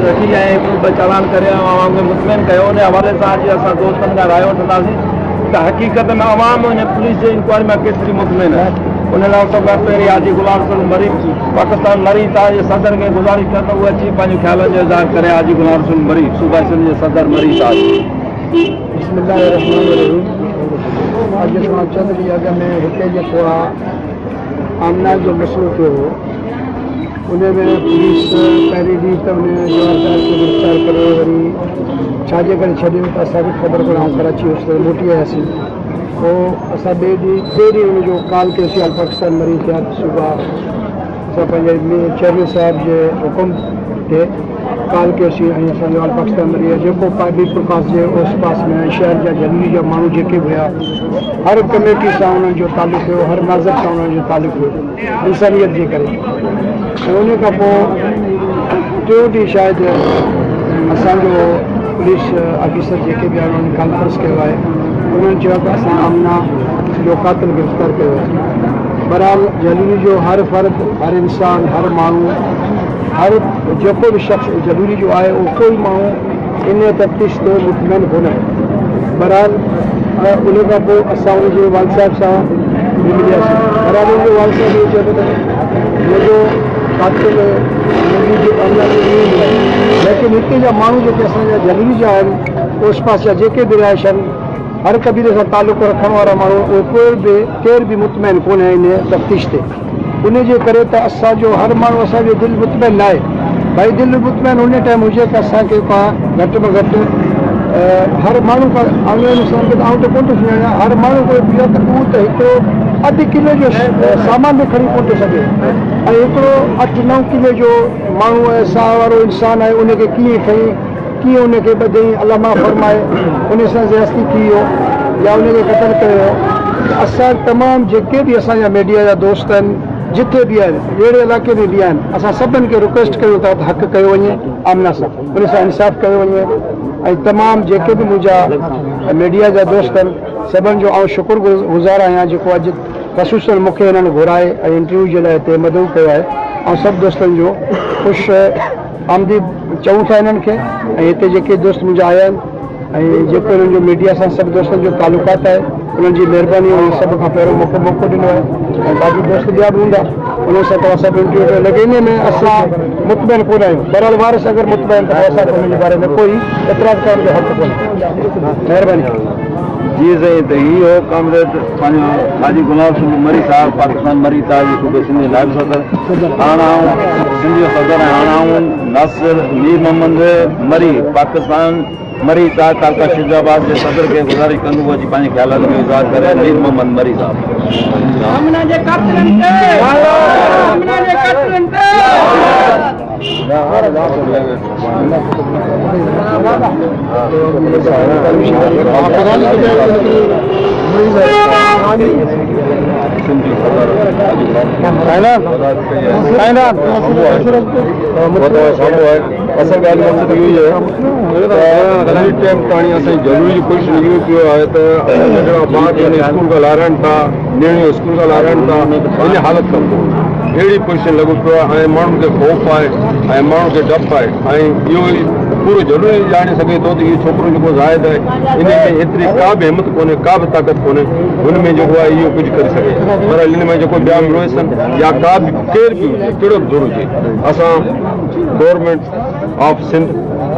رکي ۽ هڪ ٻه چالان ڪري عوام کي مطمئن ڪيو ان حوالي سان اڄ اسان دوستن کان رايو وٺنداسين ته حقيقت ۾ عوام ان پوليس جي انڪوائري مان ڪيتري مطمئن آهي ان لاء سڀ کان پهرين حاجي غلام رسول مري پاڪستان مري اتحاد جي صدر کي گذارش ڪيان ته هو اچي پنهنجي خيالن جو اظهار ڪري حاجي غلام رسول مري صوبائي سنڌ جي صدر مري صاحب. بسم الله الرحمٰن الرحيم اڄ کان چند ڏينهن اڳ ۾ هتي جيڪو آ آمنا جو مسئلو ٿيو هو ان ۾ پوليس پهرين ڏينهن ته ان جوابدار کي گرفتار ڪري وري ڇا جي ڪري ڇڏيو ته اسان کي خبر ڪونه آئون ڪراچي هوس ته موٽي آياسين پوء اسان ٻئي ڏينهن ٽئين ڏينهن ان جو ڪال ڪيوسين آل پاڪستان مري اتحاد صوبا اسان پنهنجي چيئرمين صاحب جي حڪم تي ڪال ڪيوسين ۽ اسان جو آل پاڪستان مري جيڪو ميرپورخاص جي اوس پاس ۾ ۽ شهر جا جهلوري جا ماڻهو جيڪي به هيا هر ڪميٽي سان انهن جو تعلق هيو هر مذهب سان انهن جو تعلق هيو انسانيت جي ڪري ۽ ان کان پوء ٽيون ڏينهن شايد اسانجو پوليس آفيسر جيڪي به آهن انهن ڪانفرنس ڪيو آهي انهن چيو ته اسان آمنا جو قاتل گرفتار ڪيو آهي بهرحال جهلوري جو هر فرد هر انسان هر ماڻهو هر جيڪو به شخص جهلوري جو آهي اهو ڪوئي ماڻهو ان تفتيش تي مطمئن ڪونه آهي. بهرحال ان کان پوء اسان ان جي والد صاحب سان به ملياسين. بهرحال ان جو والد صاحب اهو چئي پيو ته منهنجو قاتل منهنجي اولاد جو ائين ئي آهي. ليڪن هتي جا ماڻهو جيڪي اسان جا جهلوري جا آهن اوس پاس جا جيڪي به رهائش آهن هر قبيلي سان تعلق رکڻ وارا ماڻهو اهي ڪوئي به ڪير به مطمئن ڪونهي ان تفتيش تي. ان جي ڪري ته اسان جو هر ماڻهو اسان جو دل مطمئن ناهي ڀائي دل مطمئن ان ٽائيم هجي ته اسان کي ڪا گهٽ ۾ گهٽ هر ماڻهو کا آنلائن اسان کي ته آئون ته ڪونه ٿو سڃاڻان هر ماڻهو کي پڇا ته هو ته هڪڙو اڌ ڪلو جو سامان به کڻي ڪونه ٿو سگهي ۽ هڪڙو اٺ نو ڪلو جو ماڻهو ۽ ساهه وارو انسان آهي ان کي ڪيئن کڻي ڪيئن ان کي ٻڌئين الله معاف فرمائي ان سان زياستي ٿي ويو يا ان کي قتل ڪيو ويو ته اسان تمام جيڪي به اسان جا ميڊيا جا دوست آهن جٿي به آهن جهڙي علائقي ۾ به آهن اسان سڀن کي رڪويسٽ ڪيون ٿا ته حق ڪيو وڃي آمنه سان ان سان انصاف ڪيو وڃي ۽ تمام جيڪي به منهنجا ميڊيا جا دوست آهن سڀن جو آئون شڪر گذار آهيان جيڪو اڄ خصوصا مون کي هنن گهرائي ۽ انٽرويو جي لاء هتي مدعو ڪيو آهي آئون سڀ دوستن جو خوش آمديد چئون ٿا انهن کي ۽ هتي جيڪي دوست منهنجا آيا آهن ۽ جيڪو انهن جو ميڊيا سان سڀ دوستن جو تعلقات آهي انهن جي مهرباني انهن سڀ کان پهريون مون کي موقعو ڏنو آهي ۽ باقي دوست ٻيا به هوندا انهن سان توهان سڀ انٽرويو ڪيو ليڪن انهي ۾ اسان مطمئن ڪونه آهيون بهرحال وارث اگر مطمئن ته پوء اسان کي انهن جي باري ۾ ڪوئي اعتراض ڪرڻ جو حق ڪونهي مهرباني. جي سائين ته هي هو ڪامريڊ پنهنجو حاجي غلام رسول مري صاحب پاڪستان مري اتحاد جي صوبي سنڌ جي نائب صدر هاڻ آئون سنڌ جو صدر آهيان هاڻ آئون ناصر مير محمد مري پاڪستان مري اتحاد تعلقه شجاع آباد جي صدر کي گذارش ڪندو هو اچي پنهنجي خيالن جو اظهار ڪري مير محمد مري صاحب. آمنه جي قاتلن تي آمنه جي قاتلن تي. اصل ڳالهه مقصد اهو ئي آهي ته هن ٽائيم تاڻي اسان جي ضروري جي پوزيشن اهو پيو آهي ته ننڍڙا ٻار جن اسڪول کان لارائن ٿا نياڻيون اسڪول کان لارائن ٿا ان حالت کان پوء اهڙي پوزيشن لڳو پيو آهي ۽ ماڻهن کي خوف آهي ۽ ماڻهن کي ڊپ آهي ۽ اهو ئي پورو ضروري ڄاڻي سگهي ٿو ته اهو ڇوڪرو جيڪو زاهد آهي ان ۾ ايتري ڪا به همت ڪونهي ڪا به طاقت ڪونهي هن ۾ جيڪو آهي اهو ڪجهه ڪري سگهي بهرحال ان ۾ جيڪو ٻيا ملوث آهن يا ڪا به ڪير به هجي ڪهڙو به ڌر هجي اسان گورنمينٽ آف سنڌ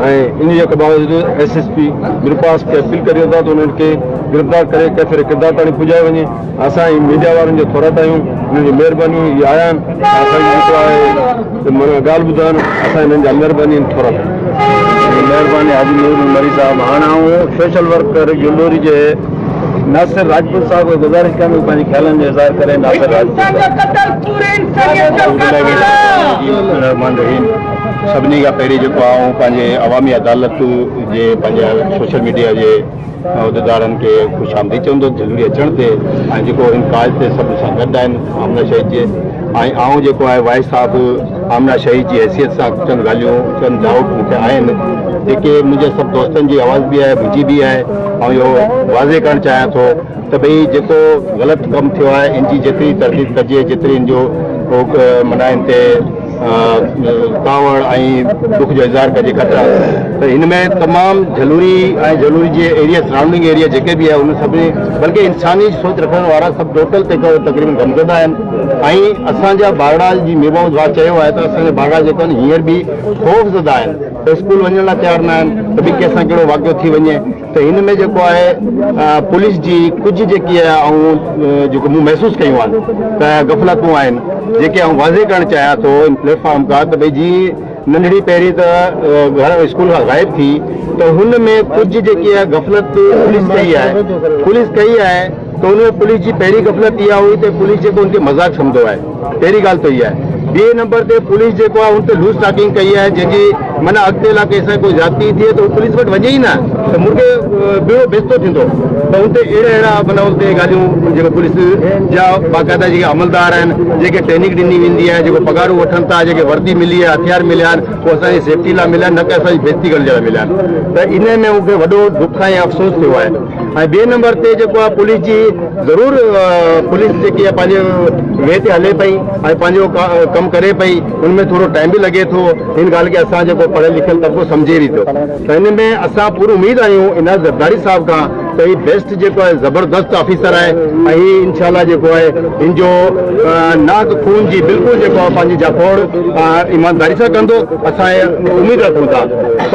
۽ ان جي باوجود ايس ايس پي ميرپاس کي اپيل ڪريون ٿا ته انهن کي گرفتار ڪري ڪيفر ڪردار تاڻي پڄايو وڃي اسان هي ميڊيا وارن جو ٿورائتا آهيون انهن جي مهربانيون هي آيا آهن اسان جي جيڪو آهي معنيٰ ڳالهه ٻڌائن اسان انهن جا مهرباني آهن ٿورائتا آهيون. مهرباني حاجي نور مري صاحب هاڻ آئون سوشل ورڪر جلوري جي ناصر راجپوت صاحب کي گذارش ڪيان ٿو پنهنجي خيالن جو اظهار ڪري ناصر راجپوت صاحب. سڀني کان پهرين جيڪو آئون پنهنجي عوامي عدالت جي پنهنجي سوشل ميڊيا جي عهديدارن کي خوش آمديد چوندس جلوري اچڻ تي ۽ جيڪو ان ڪاز تي سڀ سان گڏ آهن آمنه شهيد جي ۽ آئون جيڪو آهي وائي صاحب آمنه شهيد جي حيثيت سان چند ڳالهيون چند ڊائوٽ مون کي آهن جيڪي منهنجي سڀ دوستن جي آواز به آهي منهنجي به آهي آئون اهو واضح ڪرڻ چاهيان ٿو ته ڀئي جيڪو غلط ڪم ٿيو آهي ان جي جيتري ترديد ڪجي جيتري ان جو معنيٰ ان تي ڪاوڙ ۽ ڏک جو اظهار ڪجي گهٽ آهي ته هن ۾ تمام جهلوري ۽ جهلوري جي ايريا سرائونڊنگ ايريا جيڪي به آهي ان سڀني بلڪه انساني سوچ رکڻ وارا سڀ ٽوٽل تقريبن غمزده آهن ۽ اسان جا ٻارڙا جي مير محمد واهه چيو آهي ته اسان جا ٻارڙا جيڪو آهن هينئر به خوف زده آهن ته اسڪول وڃڻ لاء تيار نه آهن ته به ڪنهن سان ڪهڙو واقعو ٿي وڃي ته هن ۾ جيڪو آهي پوليس جي ڪجهه جيڪي آئون جيڪو مون محسوس ڪيون آهن ته غفلتون آهن جيڪي آئون واضح ڪرڻ چاهيان ٿو ان پليٽ فارم کان ته ڀئي جي ننڍڙي پهرين ته گهر اسڪول کان غائب ٿي ته هن ۾ ڪجهه جيڪي آهي غفلت پوليس ڪئي آهي پوليس ڪئي آهي ته ان ۾ پوليس جي پهرين غفلت اها هئي ته پوليس جيڪو ان کي مذاق سمجهندو آهي پهرين ڳالهه ته اها آهي ٻئي نمبر تي پوليس جيڪو آهي ان تي لوز ٽاڪنگ ڪئي آهي جنهن جي معنيٰ اڳتي لاء ڪنهن سان ڪو زيادتي ٿئي ته هو پوليس وٽ وڃي ئي نه ته مون کي ٻيڙو بيستو ٿيندو ته ان تي اهڙا اهڙا معنيٰ ان تي ڳالهيون جيڪو پوليس جا باقاعده جيڪي عملدار آهن جيڪي ٽريننگ ڏني ويندي آهي جيڪو پگهارون وٺن ٿا جيڪي وردي ملي آهي هٿيار مليا آهن اهي اسان جي سيفٽي لاء مليا آهن نه ڪه اسان جي بيستي ڪرڻ جي لاء مليا آهن ته ان ۾ مون کي وڏو ڏک ۽ افسوس ٿيو آهي ۽ ٻئي نمبر تي جيڪو آهي پوليس جي ضرور پوليس جيڪي آهي پنهنجي وي تي هلي پئي ۽ پنهنجو ڪم ڪري پئي ان ۾ ٿورو ٽائيم به لڳي ٿو هن ڳالهه کي اسان جيڪو پڙهيل لکيل طبقو سمجهي به ٿو ته هن ۾ اسان پوري اميد آهيون عنايت زرداري صاحب کان ته هي بيسٽ جيڪو آهي زبردست آفيسر آهي ۽ هي انشاء الله جيڪو آهي هن جو ناڪ خون جي بلڪل جيڪو آهي پنهنجي جاکوڙ ايمانداري سان ڪندو اسان اميد رکون ٿا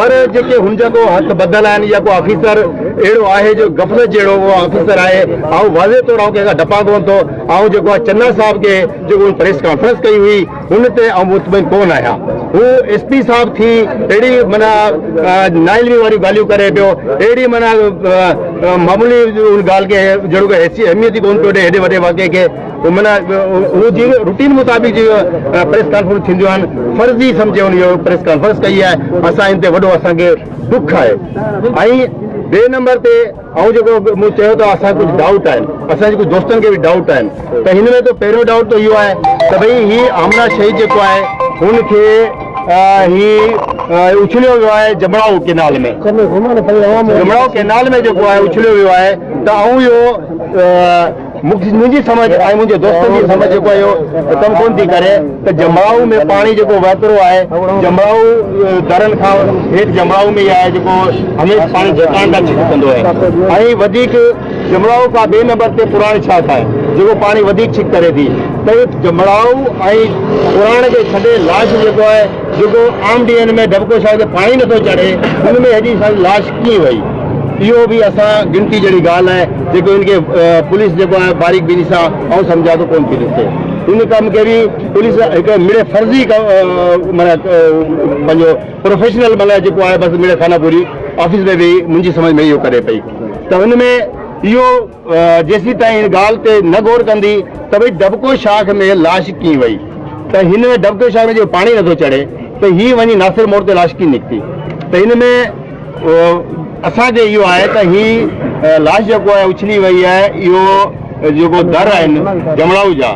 پر جيڪي هن جا ڪو هٿ ٻڌل آهن يا ڪو آفيسر اهڙو آهي جو غفلت جهڙو اهو آفيسر آهي آئون واضح طور آئون ڪنهن کان ڊپان ڪونه ٿو آئون جيڪو آهي چنا صاحب کي جيڪو هن پريس ڪانفرنس ڪئي هئي ان تي آئون مطمئن ڪونه آهيان هو ايس پي صاحب ٿي اهڙي معنيٰ ناعلمي واريون ڳالهيون ڪري پيو اهڙي معنيٰ معمولي ان ڳالهه کي جهڙوڪ اهميت ئي ڪونه پيو ڏي هيڏي وڏي واقعي کي معنيٰ هو جي روٽين مطابق جي پريس ڪانفرنس ٿينديون آهن فرضي سمجهي هن اهو پريس ڪانفرنس ڪئي آهي اسان ان تي وڏو اسان کي ڏک آهي ۽ ٻئي نمبر تي آئون جيڪو مون چيو ته اسان ڪجهه ڊائوٽ آهن اسان جي ڪجهه دوستن کي به ڊائوٽ آهن ته هن ۾ ته پهريون ڊائوٽ ته اهو آهي ته ڀئي هي آمنا شهيد جيڪو آهي هن کي هي اڇليو ويو آهي جمڙائو ڪينال ۾ جمڙائو ڪينال ۾ جيڪو آهي اڇليو ويو آهي ته آئون اهو منهنجي سمجهه ۽ منهنجي دوستن جي سمجهه جيڪو اهو ڪم ڪونه ٿي ڪري ته جمڙائو ۾ پاڻي جيڪو وهڪرو آهي جمڙائو درن کان هيٺ جمڙائو ۾ ئي آهي جيڪو هميشه پاڻي جهڪاڻ ڏانهن ڇڪ ڪندو آهي ۽ وڌيڪ جمڙائو کان ٻئي نمبر تي پراڻ شاخ آهي جيڪو پاڻي وڌيڪ ڇڪ ڪري ٿي ته جمڙائو ۽ پراڻ کي ڇڏي لاش جيڪو آهي جيڪو عام ڏينهن ۾ ڍٻڪو شاخ تي پاڻي نٿو چڙهي ان ۾ هيڏي ساري لاش ڪيئن وئي اهو به اسان ڳڻتي جهڙي ڳالهه آهي جيڪو ان کي پوليس جيڪو آهي باريڪ بيني سان آئون سمجهان ٿو ڪونه ٿي ڏسي ان ڪم کي به پوليس هڪ مڙي فرضي معنيٰ پنهنجو پروفيشنل معنيٰ جيڪو آهي بس مڙي خانه پوري آفيس ۾ ويهي منهنجي سمجهه ۾ اهو ڪري پئي ته ان ۾ اهو جيسين تائين ان ڳالهه تي نه غور ڪندي ته ڀئي ڊبڪو شاخ ۾ لاش ڪيئن وئي ته هن ۾ ڊبڪو شاخ ۾ جيڪو پاڻي نٿو چڙهي ته هي وڃي ناصر موڙ تي لاش ڪيئن نڪتي ته هن ۾ اسان کي اهو آهي ته هي لاش جيڪو آهي اڇلي وئي آهي اهو جيڪو در آهن جمڙائو جا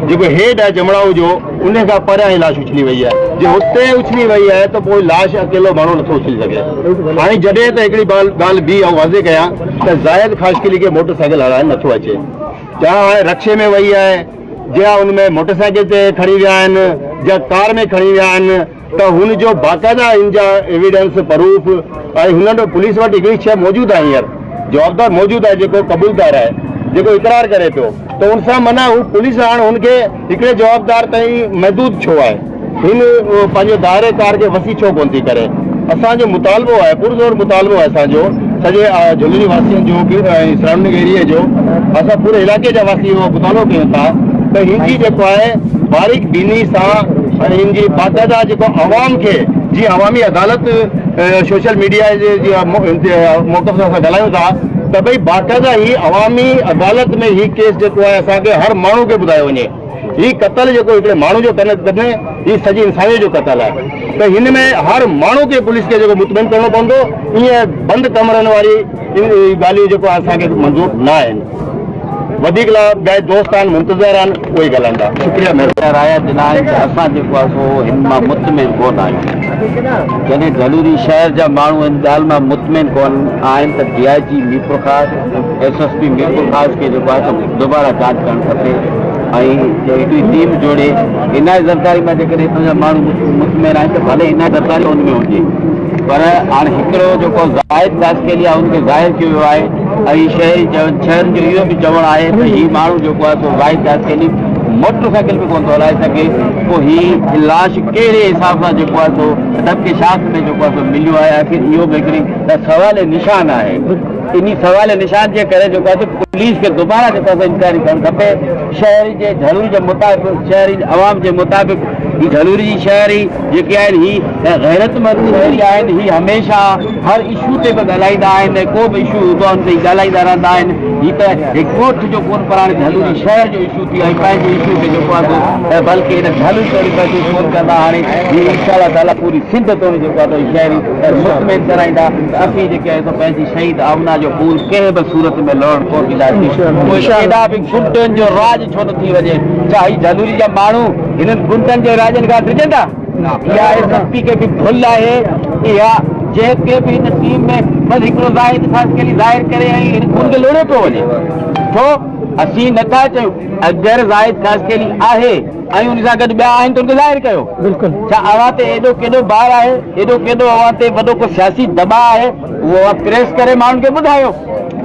جيڪو هيڊ آهي جمڙائو جو ان کان پريان هي لاش اڇلي وئي آهي جي هتي اڇلي وئي آهي ته پوء لاش اڪيلو ماڻهو نٿو اڇلي سگهي هاڻي جڏهن ته هڪڙي ڳالهه ٻي آئون واضح ڪيان ته زاهد خاشقلي کي موٽر سائيڪل هلائڻ نٿو اچي جا هاڻي رڪشي ۾ وئي آهي جا ان ۾ موٽر سائيڪل تي کڻي ويا آهن جا ڪار ۾ کڻي ويا آهن ته هن جو باقاعده ان جا ايويڊنس پروف ۽ هنن وٽ پوليس وٽ هڪڙي شيء موجود آهي هينئر جوابدار موجود آهي جيڪو قبولدار آهي جيڪو اقرار ڪري پيو ته ان سان معنيٰ هو پوليس هاڻ هن کي هڪڙي جوابدار تائين محدود ڇو آهي هن پنهنجو دائري ڪار کي وسيع ڇو ڪونه ٿي ڪري اسان جو مطالبو آهي پرزور مطالبو آهي اسان جو سڄي جهلڻي واسين جو ۽ سرائونڊنگ ايريا جو اسان پوري علائقي جا واسي اهو مطالبو ڪيون ٿا ته هن جي جيڪو آهي باريڪ بيني سان ۽ هن جي باقاعده جيڪو عوام کي جي عوامي عدالت سوشل ميڊيا جي موقف سان اسان ڳالهايون ٿا ته ڀئي باقاعده هي عوامي عدالت ۾ هي ڪيس جيڪو آهي اسان کي هر ماڻهو کي ٻڌايو وڃي هي قتل جيڪو هڪڙي ماڻهو جو ڪونهي هي سڄي انسانيت جو قتل آهي ته هن ۾ هر ماڻهو کي پوليس کي جيڪو مطمئن ڪرڻو پوندو ائين بند ڪمرن واري ڳالهيون جيڪو اسان کي منظور نه آهن وڌيڪ لاء ٻيا دوست آهن منتظر آهن اهي ڳالهائيندا شڪريه مهرباني. رايا ڏنا آهن ته اسان جيڪو آهي سو هن مان مطمئن ڪونه آهيون جڏهن جهلوري شهر جا ماڻهو ان ڳالهه مان مطمئن ڪونه آهن ته D I G Mirpurkhas S S P Mirpurkhas کي جيڪو آهي سو دوباره جاچ ڪرڻ کپي. ۽ هڪڙي ٽيم جوڙي عنايت زرداري مان جيڪڏهن هتان جا ماڻهو مطمئن آهن ته ڀلي عنايت زرداري ان ۾ هجي پر هاڻي هڪڙو جيڪو زاهد خاصخيلي آهي ان کي ظاهر ڪيو ويو آهي ۽ شهري شهرين جو اهو به چوڻ آهي ته هي ماڻهو جيڪو آهي سو زاهد خاصخيلي موٽر سائيڪل به ڪونه ٿو هلائي سگهي پوء هي لاش ڪهڙي حساب سان جيڪو آهي سو ڊبڪي شاخ ۾ جيڪو آهي سو مليو آهي آخر اهو به هڪڙي سوال نشان آهي انهي سوال نشان جي ڪري جيڪو آهي سو پوليس کي دوباره جيڪو آهي سو انڪوائري ڪرڻ کپي. شهري جي جهلوري جي مطابق شهري عوام جي مطابق هي جهلوري جي شهري جيڪي آهن هي غيرتمند شهري آهن هي هميشه هر اشو تي به ڳالهائيندا آهن ڪو به اشو هوندو آهي ان تي ڳالهائيندا رهندا آهن هي ته هڪ ڳوٺ جو ڪونه پر هاڻي جهلوري شهر جو اشو ٿي ويو آهي پنهنجي اشو کي جيڪو آهي سو بلڪه هن جهلوري توڙي محسوس ڪونه ڪندا هاڻي هي انشاء الله تعالي پوري سنڌ توڙي جيڪو آهي سو شهري مطمئن ڪرائيندا ته اسين جيڪي آهي سو پنهنجي شهيد آمنه جو خون ڪنهن به صورت ۾ لوڙڻ ڪونه ڏينداسين. پوء ڪيڏا به گنڊن جو راڄ ڇو نه ٿي وڃي. ڇا هي جهلوري جا ماڻهو هنن گنڊن جي راڄن کان ڊڄندا؟ اها ايس ايس پي کي به ڀل آهي. اها جنهن کي به هن ٽيم ۾ بس هڪڙو زاهد خاصخيلي ظاهر ڪري ۽ هن خون کي لوڙيو پيو وڃي. ڇو؟ اسين نٿا چئون اگر زاهد خاصخيلي آهي. ۽ ان سان گڏ ٻيا آهن ته ان کي ظاهر ڪيو. بلڪل. ڇا اوهان تي ايڏو ڪيڏو بار آهي، ايڏو ڪيڏو اوهان تي وڏو ڪو سياسي دٻاء آهي، اهو اوهان پريس ڪري ماڻهن کي ٻڌايو.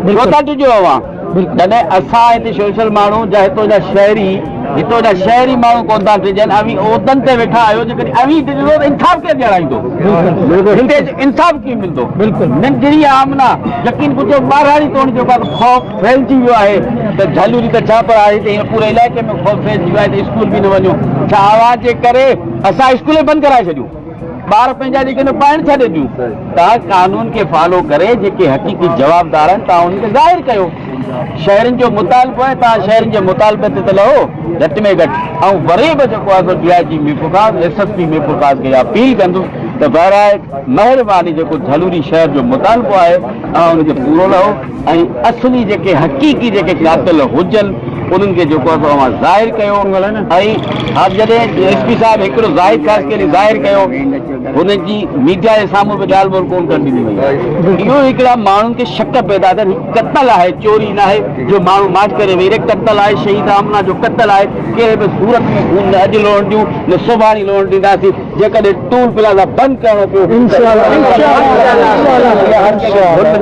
ڇو ٿا ڊڄو اوهان؟ جڏهن اسان هتي سوشل ماڻهو جا هتو جا شهري، هتو جا شهري ماڻهو ڪونه ٿا ڊڄن، اوهين عهدن تي ويٺا آهيو، جيڪڏهن اوهين ڊڄندو ته انصاف ڪير ڏيارائيندو؟ هتي انصاف ڪيئن ملندو؟ ننڍڙي آمنه، يقين ڪجو ٻاراڻي توڻي جيڪو آهي خوف ڦهلجي ويو آهي ته جهلوري ته ڇا پر هتي هن پوري علائقي ۾ خوف ڦهلجي ويو آهي ته اسڪول به نه وڃو ڇا اوهان جي ڪري اسان اسڪول ئي بند ڪرائي ڇڏيون ٻار پنهنجا جيڪي نه پائڻ ڇڏي ڏيون توهان قانون کي فالو ڪري جيڪي حقيقي جوابدار آهن توهان انهن کي ظاهر ڪيو شهرين جو مطالبو آهي توهان شهرين جي مطالبي تي ته لهو گهٽ ۾ گهٽ آئون وري به جيڪو آهي سو D I G Mirpurkhas S S P Mirpurkhas کي اپيل ڪندس ته براء مهرباني جيڪو جهلوري شهر جو مطالبو آهي اوهان ان کي پورو لهو ۽ اصلي جيڪي حقيقي جيڪي قاتل هجن انهن کي جيڪو آهي سو اوهان ظاهر ڪيو ۽ ها جڏهن ايس پي صاحب هڪڙو زاهد خاصخيلي ظاهر ڪيو هن جي ميڊيا جي سامهون به ڳالهه ٻولهه ڪونه ڪرڻ ڏني وئي اهو هڪڙا ماڻهن کي شڪ پيدا ٿين هي قتل آهي چوري ناهي جو ماڻهو ماٺ ڪري ويهي رهي قتل آهي شهيد آمنه جو قتل آهي ڪنهن به صورت ۾ خون نه اڄ لوڙڻ ڏيون نه سڀاڻي لوڙڻ ڏينداسين جيڪڏهن ٽول پلازا بند ڪرڻو پيو ته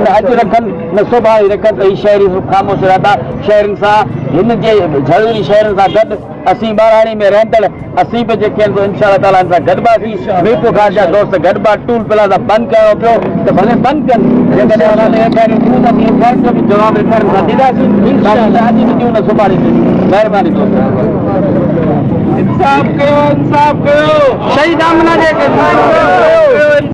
نه اڄ رکن نه سڀاڻي رکن ته هي شهري خاموش رهندا. شهرين سان هن جي جهڙوري شهرين سان گڏ اسين ٻهراڙي ۾ رهندڙ اسين به جيڪي آهن سو انشاء الله تعاليٰ هن سان گڏباسين. ميرپورخاص جا دوست گڏبا ٽول پلازا بند ڪرڻو پيو ته ڀلي بند ڪن جيڪڏهن اسان تي ايف I آرون ٿيون ته اسين ايف I آرن جو به جواب ايف I آرن سان ڏينداسين باقي نه اڄ ڏيون نه سڀاڻي ڏيون مهرباني دوستو. انصاف ڪيو انصاف ڪيو شهيد آمنه جي انصاف ڪيو.